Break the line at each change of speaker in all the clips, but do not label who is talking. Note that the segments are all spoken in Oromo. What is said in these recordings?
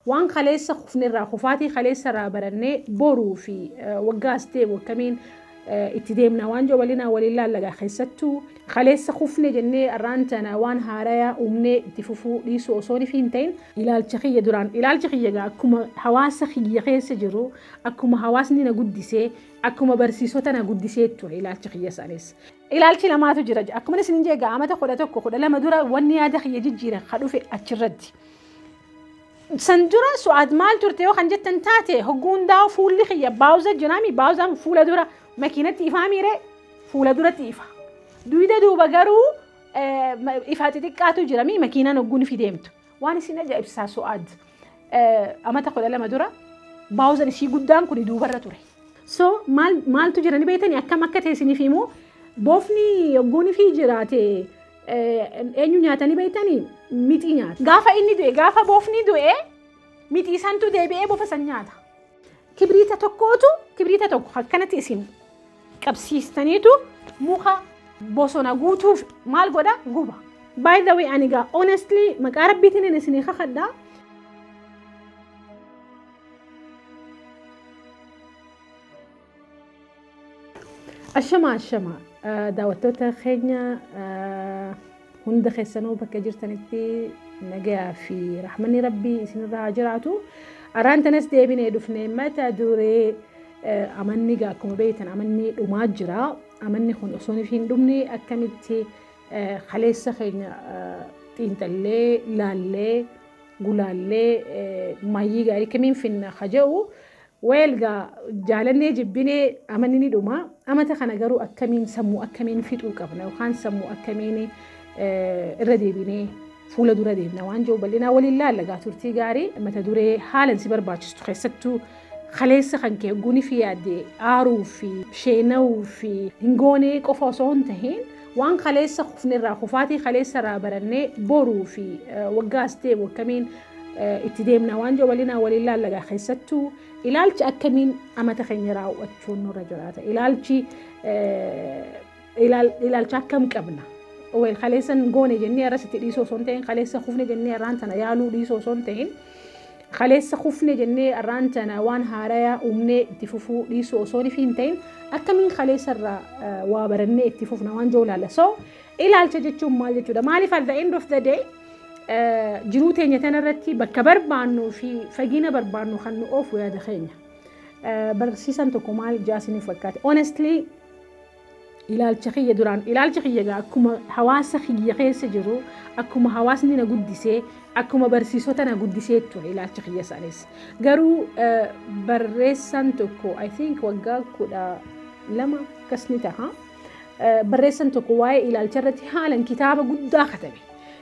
Waan kaleessa kufnerraa, kufaatii kaleessarraa barannee boruu fi waggaa as deemu akkamiin itti deemna waan jiru bal'inaan waliin laallagaa. Keessattuu kaleessa kufne jennee arraan tana waan haarayaa uumnee itti fufuu dhiisuu osoo hin ta'in, ilaalcha kiyya duraan, ilaalcha kiyya gaa akkuma hawaasa kiyya keessa jiru, akkuma hawaasni na guddisee, akkuma barsiisota na guddisee ture ilaalcha kiyya isaaniis. Ilaalchi lamaatu jira. Akkuma isin jee gaa amata 11 12 dura wanni yaada kiyya jijjiire ka dhufe achirratti. San dura Su'aad maal turte yoo kan jettan taate, hogguu hundaa'u fuulli kiyya baawuza jiraami, baawuzaan fuula dura makiinatti ifaa miire, fuula duratti ifa. Duyda duuba garuu ifaa xixiqqaatu jirami makiinaan hogguun ifi deemtu. Waan isin ajaa'ibsiisaa, Su'aad amata 12 dura baawuzan isii guddaan kun duubarra ture. So maal maaltu jira ni beektanii? Akkam akka ta'e isiniif himu, boofni hogguun ifii jiraate eenyu nyaatanii beektanii? Mixii nyaata. Gaafa inni du'e, gaafa boofni du'e, mixii santu deebi'ee bofa san nyaata. Kibriita tokkootu, kibriita tokko akkanatti isin qabsiistaniitu muka bosona guutuuf maal godha? Guba. By the way, ani gaa honestly maqaa rabbiitiin isinii kakadha. Ashama ashama, daawwattoota keenya hunda keessanuu bakka jirtanitti nagayaa fi rahmanni rabbii isinirra haa jiraatu. Araan tanas deebinee dhufne. Mata duree amanni gaa akkuma beektan amanni dhumaa jira. Amanni kun osoo hin dhumne akkamitti kaleessa keenya xiinxallee, laallee, gulaallee maayyii gaarii kamiin finna ka jedhu. Well, gaa jaalannee jibbinee amanni ni dhuma. Amata kana garuu akkamiin, sammuu akkamiin fixuu qabna yookaan sammuu akkamiin irra deebinee fuula dura deemna waan jiru bal'inaa waliin laalla. Gaa turtii gaarii. Mata duree haalan si barbaachistu, keessattuu kaleessa kan kee guni fi yaadde aaruu fi sheena'uu fi hin goonee qofa osoo hin tahin, waan kaleessa kufnerraa, kufaatii kaleessarraa barannee boruu fi waggaa as deemu akkamiin itti deemna waan jiru bal'inaan waliin laallagaa. Keessattuu ilaalchi akkamiin amata keenya raawwachuun nurra jiraata, ilaalchi ilaalcha akkam qabna? Well, kaleessan goone jennee arras itti dhiisuu osoo hin ta'in, kaleessa kufne jennee arraan tana yaaluu dhiisuu osoo hin ta'in, kaleessa kufne jennee arraan tana waan haarayaa uumnee itti fufuu dhiisuu osoo hin ta'in, akkamiin kaleessa irraa waa barannee itti fufna waan jiru ilaalla. So ilaalcha jechuun maal jechuudha? Maaliif at the end of the day jiruu teenya tanarratti bakka barbaannuu fi fageenya barbaannu kan nu oofu yaada keenya. Barsiisan tokko maal jaasiniif fakkaate? Honestly, ilaalcha kiyya duraan, ilaalcha kiyya gaa akkuma hawaasa kiyya keessa jiru, akkuma hawaasni na guddisee, akkuma barsiisota na guddisee ture ilaalcha kiyya isaaniis. Garuu barreessaan tokko, I think waggaa 12 akkas ni taha, barreessaan tokko waa'ee ilaalcha irratti haalan kitaaba guddaa katabe.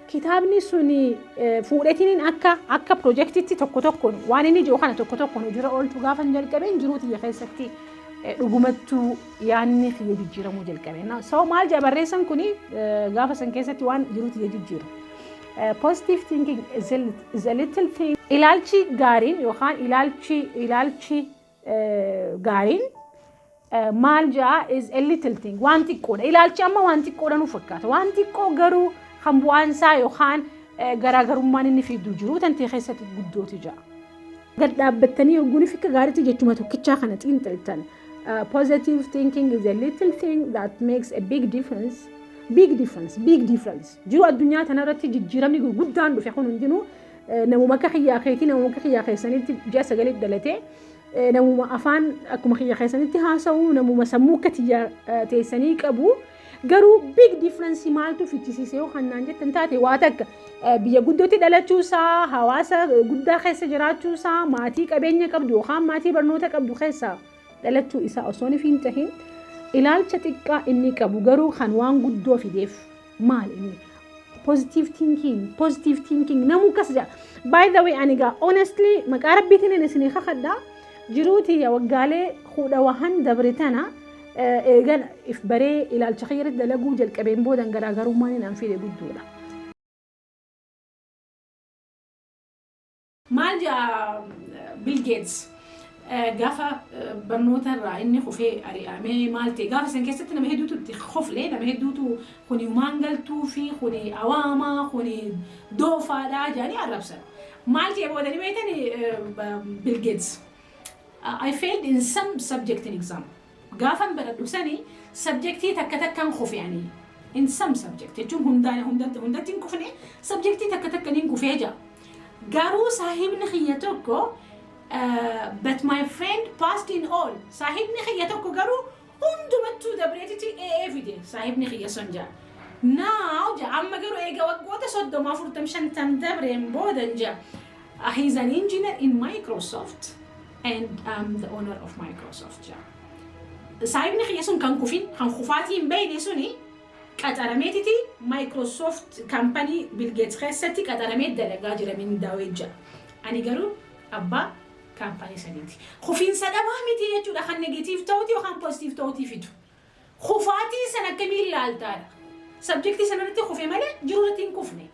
Kitaabni suni fuudheetiin akka piroojeektiitti tokko tokkoon waan inni jiru kana tokko tokkoon hojiirra oolchuu gaafa hin jalqabeen, jiruu tiyya keessatti dhugumattuu yaadni kiyya jijjiiramuu jalqabe. So maal jedha barreessan kuni gaafa san keessatti waan jiruu tiyya jijjiiru? Positive thinking is a little thing. Ilaalchi gaariin yookaan ilaalchi gaariin maal jedha? Is a little thing, waan xiqqoodha. Ilaalchi amma waan xiqqoodha nu fakkaata. Waan xiqqoo garuu kan bu'aan isaa yookaan garaagarummaan inni fidu jiru tantee keessatti guddootu jira. Gad dhaabbattanii hogguun fikka gaariitti jechuma tokkichaa kana xiinxaltan. Positive thinking is a little thing that makes a big difference. Big difference, big difference. Jiru addunyaa tanarratti jijjiiramni guddaan dhufe kun hundinuu namuma akka kiyyaa keetii, namuma akka kiyyaa keessanitti ji'a sagalitti dhalatee, namuma afaan akkuma kiyya keessanitti haasa'u, namuma sammuu akka tiyya teessanii qabu. Garuu big difference maaltu fichisiise yoo kan naan jettan taate, waa takka biyya guddootti dhalachuusaa, hawaasa guddaa keessa jiraachuusaa, maatii qabeenya qabdu yookaan maatii barnoota qabdu keessa dhalachuu isaa osoo hin tahin, ilaalcha xiqqaa inni qabu garuu kan waan guddoo fideef maal inni? Positive thinking, positive thinking namuu kas jedha. By the way, ani gaa honestly maqaa rabbiitiin isinii kakadha, jiruu tiyya waggaalee kudha wahan dabre tana eegan if baree ilaalcha kiyyatti dalaguu jalqabeen boodan garaagarummaan inni an fide guddoodha. Maal jedha Bill Gates? Gaafa barnoota irraa inni kufee ari'amee maal ta'e, gaafa san keessatti nama hedduutu itti koflee, nama hedduutu kuni humaan galtuu fi kuni awaamaa, kuni doofaadhaa jedhanii arrabsan. Maal jee boodanii beektanii Bill Gates? "I failed in some subject in exam." Gaafan baradhu sanii subjectii takka takkaan kufe ani. In some subject jechuun hundaan hundatti hin kufne, subjectii takka takka niin kufee jira. Garuu saahibni kiyya tokko, "But my friend passed in all." Saahibni kiyya tokko garuu hundumattuu dabreetitti AA fide saahibni kiyya sun jaa. Now jaa, amma garuu eega waggoota 30, 40, 50 dabreen boodan jaa. "He's an engineer in Microsoft and I'm the owner of Microsoft" jaa. Saahibni kiyya sun kan kufin, kan kufaatii hin beekne suni qaxarameetiti Microsoft company Bill Gates keessatti qaxaramee dalagaa jira, mindaa'ee jira. Ani garuu abbaa kaampanii saniiti. Kufiinsa dhabaa miti jechuudha kan negative ta'uti yookaan positive ta'utii fidu. Kufaatii sana akkamiin ilaaltaadha? Subjectii sanarratti kufe malee jiruu irratti hin kufne.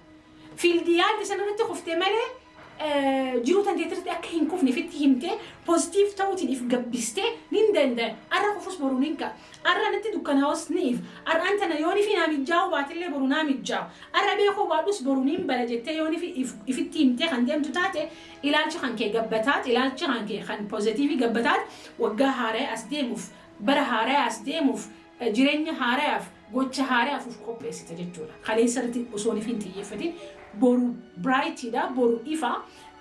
Fieldii yaalti sanarratti kufte malee jiruu tanteetirratti akka hin kufne fitti himtee, positive ta'uutiin if gabbistee, nin danda'a. Arra kufus boruu nin ka'a. Arra natti dukkanaa'us ni if. Arraan tana yooni fi naa mijjaa'u baatillee boru naa mijjaa'u. Arra beekuu baadhus boru nin bala jettee yooni fi ifitti himtee kan deemtu taate, ilaalchi kan kee gabbataat, ilaalchi kan kee kan positive gabbataat, waggaa haaraa as deemuuf, bara haaraa as deemuuf, jireenya haaraaf, gocha haaraaf of qopheessita jechuudha. Kaleessa irratti osoo hin xiyyeeffatin boru brightiidha, boru ifa,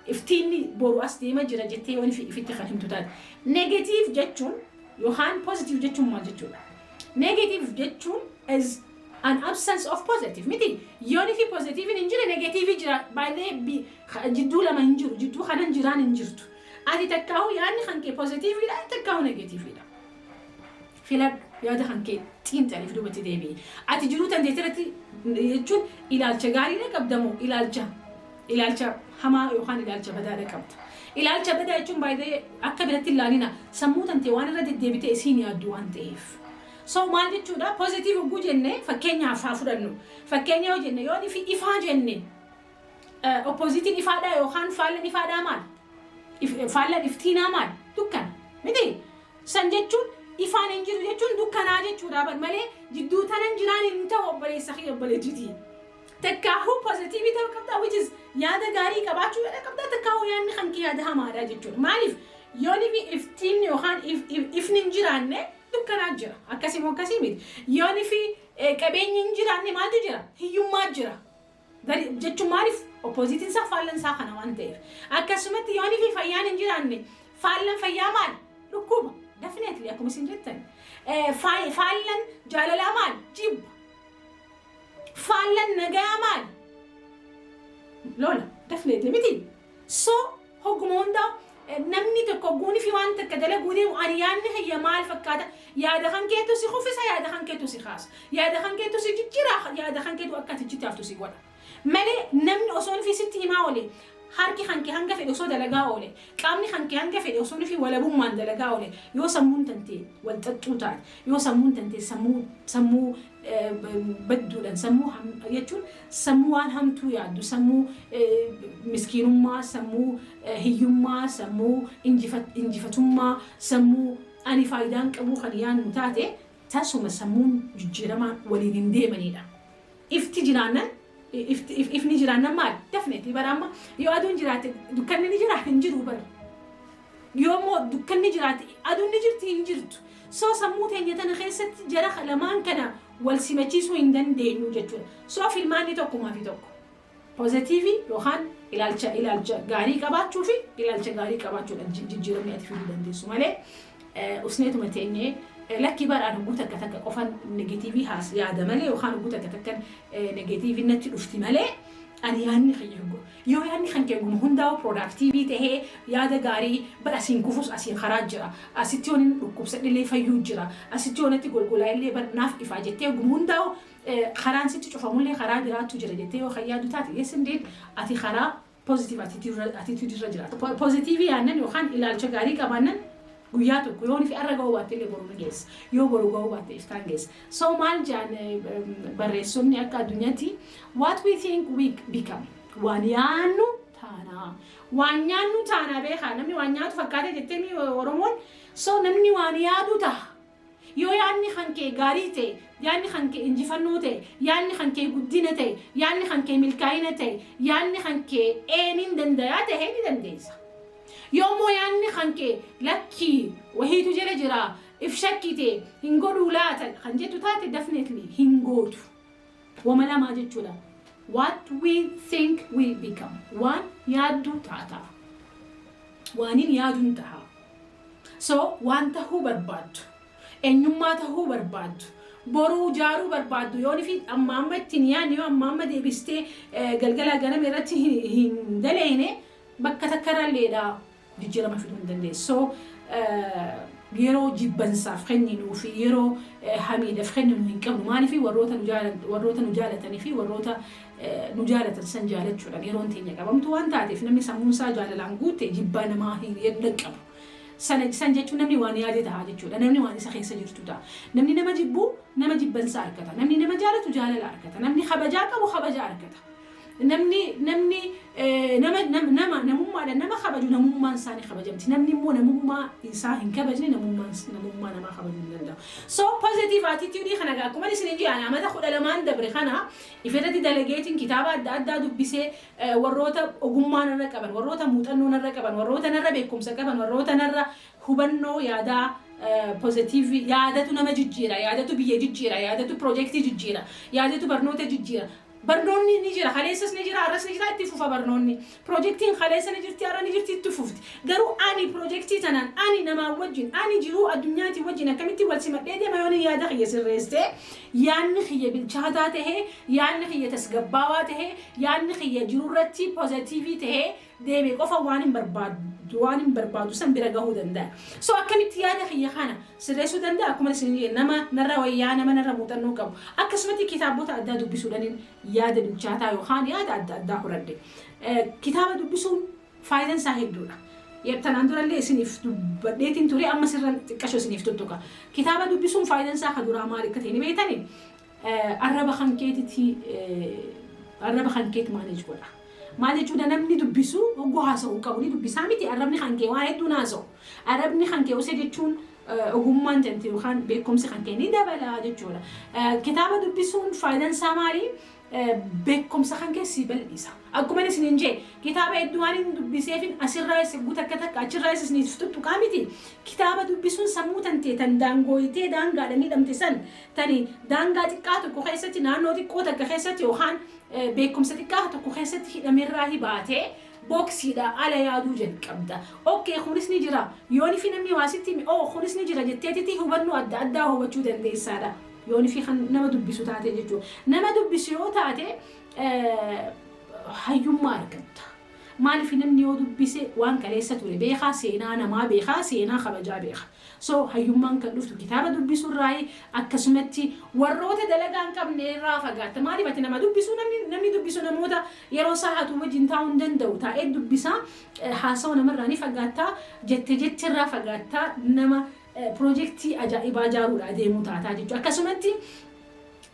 iftiinni boru as deema jira jettee yoo ifitti kan himtu taate. Negative jechuun yookaan positive jechuun maal jechuudha? Negative jechuun is an absence of positive miti. Yoon fi positive hin jire, negative jira. Baay'ee jidduu lama hin jiru, jidduu kanan jiraan hin jirtu. Ati takkaahu yaadni kan kee positiveidha, takkaahu negativeidha. Filadhu, yaada kan kee xiinxaliif duubatti deebi'i. Ati jiruu tanteetirratti jechuun ilaalcha gaariidha qabdamoo ilaalcha hamaa yookaan ilaalcha badaadha qabda? Ilaalcha badaa jechuun baay'ee akka biratti ilaalina sammuu tantee waan irra deddeebitee isiin yaaddu waan ta'eef. So maal jechuudha? Positive hogguu jenne, fakkeenyaaf haa fudhannu. Fakkeenya yoo jenne, yoo ifi ifaa jenne, oppositeiin ifaadhaa yookaan faallan ifaadhaa maal? Faallan iftiinaa maal? Dukkana. Miti? San jechuun ifaan hin jiru jechuun dukkanaa jechuudha malee jidduu tanan jiraan hin ta'u, obboleessa kee, obboleettiiti. Takkaahuu positive ta'uu qabdaa, which is yaada gaarii qabaachuu qabdaa, takkaahuu yaadni kan kee yaada hamaadha jechuudha. Maaliif? Yoon iftiin yookaan ifni hin jiraanne, dukkanaa jira. Akkasii akkasii miti? Yoon fi qabeenyi hin jiraanne, maaltu jira? Hiyyummaa jira. Jechuun maaliif? Oppositeiin isaa, faallan isaa kana waan ta'eef. Akkasumatti yoon fi fayyaan hin jiraanne, faallan fayyaa maal? Dhukkuba. Definitely akkuma isin jettan. Faallan jaalalaa maal? Jibba. Faallan nagaa maal? Lola. Definitely miti? So hogguma hundaa namni tokko hogguuni fi waan takka dalaguu deemu, ani yaadni kiyya maal fakkaata? Yaada kan keetu si kuffisa, yaada kan keetu si kaasa, yaada kan keetu si jijjiira, yaada kan keetu akka ati jijjiiraaftu si godha. Malee namni osoo fi sitti himaa oole, harki kan kee hanga fedhe osoo dalagaa oole, qaamni kan kee hanga fedhe osoo fi walabummaan dalagaa oole, yoo sammuun tantee wal xaxxuu taate, yoo sammuun tantee sammuu badduudhaan, sammuu jechuun sammuu waan hamtuu yaaddu, sammuu miskiinummaa, sammuu hiyyummaa, sammuu injifatummaa, sammuu ani faayidaan qabu kan yaadnu taate, tasuma sammuun jijjiiramaan waliin hin deemanidha. Ifti jiraannan, ifni jiraannan maal? Definitely bara amma yoo aduun jiraate dukkanni ni jira? Hin jiru bara. Yoo immoo dukkanni jiraate aduun ni jirti? Hin jirtu. So sammuu teenya tana keessatti jara lamaan kana wal simachiisuu hin dandeenyu jechuudha. So filmaanni tokkumaa fi tokko. Positive yookaan ilaalcha gaarii qabaachuu fi ilaalcha gaarii qabaachuudha jijjiiramni ati fiduu dandeessu malee, usneetuma teenyee lakkii baraan hogguu takka takka qofan negative yaada malee yookaan hogguu takka takka negative natti dhufti malee, ani yaadni kiyya yoo yaadni kan kee guma hundaa'u productive tahee, yaada gaarii bara asiin kufus asiin karaa jira, asitti yoon inni dhukkubsadhillee fayyuu jira, asitti yoon itti golgolaa illee naaf ifaa jettee, guma hundaa'u karaan sitti cufamullee karaa biraatu jira jettee yoo kan yaadu taate, yes indeed, ati karaa positive attitude irra jiraata. Positive yaadnan yookaan ilaalcha gaarii qabaannan, guyyaa tokko yoo fi arra ga'uu baatte illee boru ni geessa. Yoo boru ga'uu baatte, iftaan geessa. So maal jaan barreessonni akka addunyaatti? What we think we become. Waan yaannu taanaa. Waan nyaannu taanaa beekaa, namni waan nyaatu fakkaate jettee mi Oromoon? So namni waan yaadu ta'a. Yoo yaadni kan kee gaarii ta'e, yaadni kan kee injifannoo ta'e, yaadni kan kee guddina ta'e, yaadni kan kee milkaa'ina ta'e, yaadni kan kee eeniin dandayaa ta'e, ni dandeessa. Yoommoo yaadni kan kee lakkii wahiitu jala jira, if shakkite, hin godhuu laata kan jettu taate, definitely hin gootu. Wama lamaa jechuudha. What we think, we become. Waan yaaddu taata. Waanin yaaduun taha. So waan tahuu barbaaddu, eenyummaa tahuu barbaaddu, boruu jaaruu barbaaddu, yoo fi amma amma ittiin yaadne, yoo amma amma deebistee galgala ganama irratti hin daleene, bakka takkarralleedha jijjiirama fiduu hin dandeessu. So yeroo jibbansaaf kenninuu fi yeroo hamiidhaaf kenninu hin qabnu. Maaliif? Warroota nu jaalatanii fi warroota nu jaalatan san jaalachuudhaan yeroon teenya qabamtu waan taateef, namni sammuun isaa jaalalaan guute jibbaa namaa hin qabu. Sana san jechuun namni waan yaade ta'a jechuudha. Namni waan isa keessa jirtu ta'a. Namni nama jibbu nama jibbansa argata. Namni nama jaalatu jaalala argata. Namni kabajaa qabu kabajaa argata. Namni nama nama namummaadhaan nama kabaju namummaan isaa ni kabajamti. Namni immoo namummaa isaa hin kabajne namummaa namaa kabajuu hin danda'u. So positive attitude kana akkuma isin jedhan, amata 12n dabre kana ifirratti dalageetiin, kitaaba adda addaa dubbisee, warroota ogummaa narra qaban, warroota muuxannoo narra qaban, warroota narra beekumsa qaban, warroota narra hubannoo yaadaa positive, yaadatu nama jijjiira, yaadatu biyya jijjiira, yaadatu piroojeektii jijjiira, yaadatu barnoota jijjiira. Barnoonni ni jira, kaleessas ni jira, har'as ni jira, itti fufa barnoonni. Piroojeektiin kaleessa ni jirti, har'a ni jirti, itti fufti. Garuu ani piroojeektii tanaan, ani namaa wajjin, ani jiruu addunyaatii wajjin akkamitti wal simadhee deema? Yoon yaada kiyya sirreessee, yaadni kiyya bilchaataa tahee, yaadni kiyya tasgabbaawaa tahee, yaadni kiyya jirurratti positive tahee deeme qofa waan hin barbaadu san bira gahuu danda'a. So akkamitti yaada kiyya kana sirreessuu danda'a? Akkuma isin nama narra wayyaa, nama narra muuxannoo qabu, akkasumatti kitaabota addaa dubbisuudhaan yaada bilchaataa yookaan yaada adda addaa horadhe. Kitaaba dubbisuun faayidaan isaa hedduudha. Tanaan durallee isiniif dubbadheetiin ture, amma sirra xiqqasho isiniif tuttuqa. Kitaaba dubbisuun faayidaan isaa kan duraa maal akka ta'e ni beektanii? Arraba kan keetitti, arraba kan keeti manage godha. Maal jechuudha? Namni dubbisu hogguu haasa'uu qabu ni dubbisaa miti, arrabni kan kee waan hedduun haasa'u. Arrabni kan kee osoo jechuun ogummaan tanti yookaan beekumsi kan kee ni dabala jechuudha. Kitaaba dubbisuun faayidaan isaa maali? Beekumsa kan kee si bal'isa. Akkuma isiniin jee, kitaaba hedduu waan hin dubbiseefin asirraa isa takka takka achirraa isiniif tuttuqaa miti. Kitaaba dubbisuun sammuu tantee tan daangooyitee daangaadhaan hidhamte san, tani daangaa xiqqaa tokko keessatti, naannoo xiqqoo takka keessatti yookaan beekumsa xiqqaa tokko keessatti hidhamerraa hibaatee boxiidha ala yaaduu jalqabda. Okay, kunis ni jira. Yooni fi namni waa sitti hime, oh, kunis ni jira jetteetiti hubannoo adda addaa hubachuu dandeessaadha. Yooni fi kan nama dubbisu taate jechuudha. Nama dubbisu yoo taate hayyummaa argatta. Maaliif? Namni yoo dubbise waan kaleessa ture beekaa, seenaa namaa beekaa, seenaa kabajaa beeka. So hayyummaan kan dhuftu kitaaba dubbisuurraayi. Akkasumatti warroota dalagaa hin qabne irraa fagaatta. Maaliif? Ati nama dubbisuu, namni dubbisu namoota yeroo sa'aatu wajjin taa'uu hin danda'u. Taa'ee dubbisaa, haasawa namarraa ni fagaattaa, jette jettirraa fagaattaa, nama piroojeektii ajaa'ibaa ijaaruudha adeemuu taataa jechuudha. Akkasumatti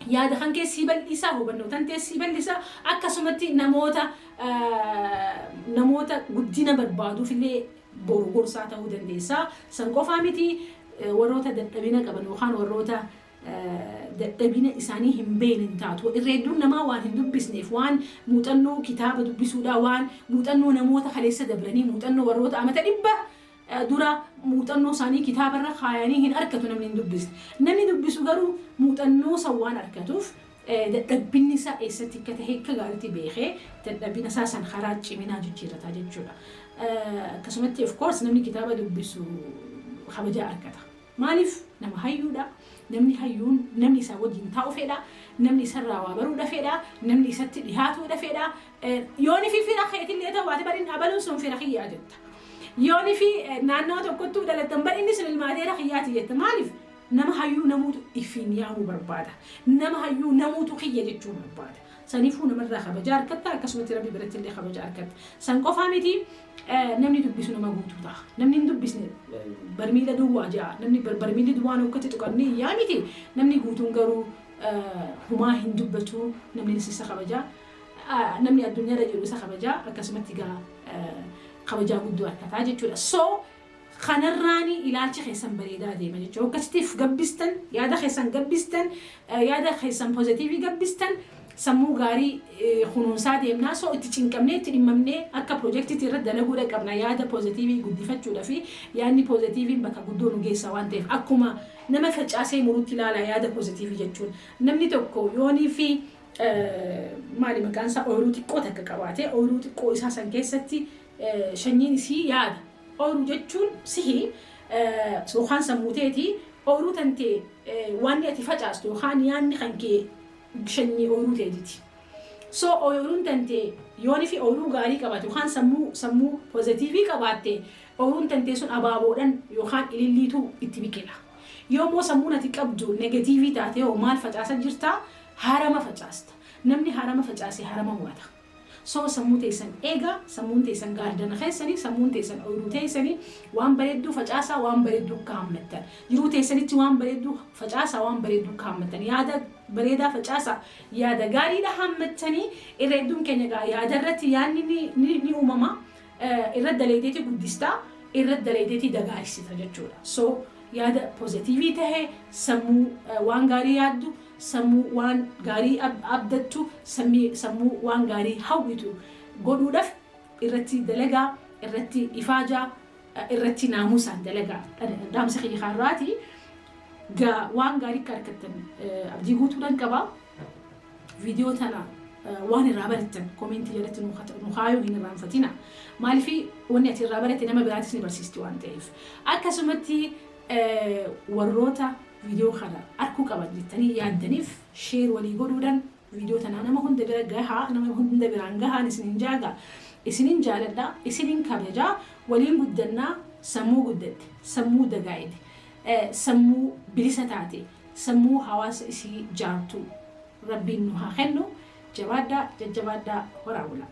yaada kan keessii bal'isaa, hubannoo tan teessii bal'isaa, akkasumatti namoota guddina barbaaduuf illee boru gorsaa ta'uu dandeessaa. San qofaa miti, warroota dadhabina qaban yookaan warroota dadhabina isaanii hin beekne hin taatu. Irra hedduun namaa waan hin dubbisneef, waan muuxannoo kitaaba dubbisuudhaa, waan muuxannoo namoota kaleessa dabranii, muuxannoo warroota amata 100 dura muuxannoo isaanii kitaabarra kaayanii hin argatu namni hin dubbisne. Namni dubbisu garuu muuxannoo san waan argatuuf, dadhabbinni isaa eessatti akka ta'e akka gaariitti beekee dadhabbina isaa san karaa ciminaa jijjiirrataa jechuudha. Akkasumatti, of course, namni kitaaba dubbisu kabajaa argata. Maaliif? Nama hayyuudha. Namni hayyuun namni isaa wajjin taa'u fedha. Namni isarraa waa baruudha fedha. Namni isatti dhihaatuudha fedha. Yooni fi fira keetillee ta'u baate, bariin abaluun sun fira kiyyaa jetta. Yooni fi naannoo tokkottuu dhalattan, bari inni sun ilmaateera kiyyaati jetta. Maaliif? Nama hayyuu namuutu ifiin yaamuu barbaada. Nama hayyuu namuutu kiyya jechuu barbaada. Saniifuu namarraa kabajaa argatta, akkasumatti Rabbi biratti illee kabajaa argatta. San qofaa miti, namni dubbisu nama guutuu ta'a. Namni hin dubbisne barmiila duwwaa ja'a. Namni barmiilli duwwaan hokkatti tuqannee yaa miti. Namni guutuun garuu humaa hin dubbatu, namni isa kabajaa. Namni addunyaarra jiru isa kabajaa, akkasumatti gaa kabajaa guddoo argataa jechuudha. So Kanarraani ilaalchi keessan bareedaa deema jechuudha. Akkasittiif gabbistan, yaada keessan gabbistan, yaada keessan positive gabbistan, sammuu gaarii kunuunsaa deemnaa. So itti cinqamnee, itti dhimmamnee akka piroojeektiitti irratti dalaguudha qabna yaada positive guddifachuudha. Fi yaadni positiveiin bakka guddoo nu geessa waan ta'eef, akkuma nama facaasee murutti ilaala yaada positive jechuun. Namni tokko yoonii fi maali maqaan isaa, ooyiruu xiqqoo takka qabaate, ooyiruu xiqqoo isaa san keessatti sanyiin isii yaada. Ooyiruu jechuun sihi yookaan sammuu teeti. Ooyiruu tantee waan ati facaastu yookaan yaadni kan kee sanyii ooyiruu teetiti. So ooyiruun tantee yooni fi ooyiruu gaarii qabaate yookaan sammuu positive qabaatte, ooyiruun tantee sun abaaboodhaan yookaan ililliitu itti biqila. Yoommoo sammuun ati qabdu negative taate hoo, maal facaasa jirtaa? Harama facaasta. Namni harama facaase harama murata. So sammuu teessan eegaa, sammuun teessan garden keessanii, sammuun teessan ooyiruu teessanii. Waan bareedduu facaasaa, waan bareedduu akka hammattan. Jiruu teessanitti waan bareedduu facaasaa, waan bareedduu akka hammattan. Yaada bareedaa facaasaa, yaada gaariidha hammattanii. Irra hedduun keenya gaa yaada irratti yaadni ni uumama. Irra daleeteeti guddistaa, irra daleeteeti dagaagsita jechuudha. So yaada positive tahe, sammuu waan gaarii yaaddu, sammuu waan gaarii abdattu, sammuu waan gaarii hawwitu godhuudhaaf irratti dalagaa, irratti ifaajaa, irratti naamusaan dalagaa. Dhaamsa kiyya kaarraati. Waan gaarii akka argattan abdii guutuudhaan qaba. Viidiyoo tana waan irraa barattan comment jalatti nu kaayuu hin irraanfatina. Maaliif? Wanni ati irraa baratte nama biraatis ni barsiisti waan ta'eef. Akkasumatti warroota viidiyoo kana arkuu qaban jettanii yaaddaniif share walii godhuudhaan viidiyoo tanaa nama hunda bira gahaa, nama hunda biraan gahaan isinin jaaga. Isinin jaaladha, isinin kabajaa. Waliin guddannaa. Sammuu guddatte, sammuu dagaayite, sammuu bilisa taate, sammuu hawaasa isii jaartu rabbiin nu haa kennu. Jabaadhaa, jajjabaadhaa, horaa bulaa.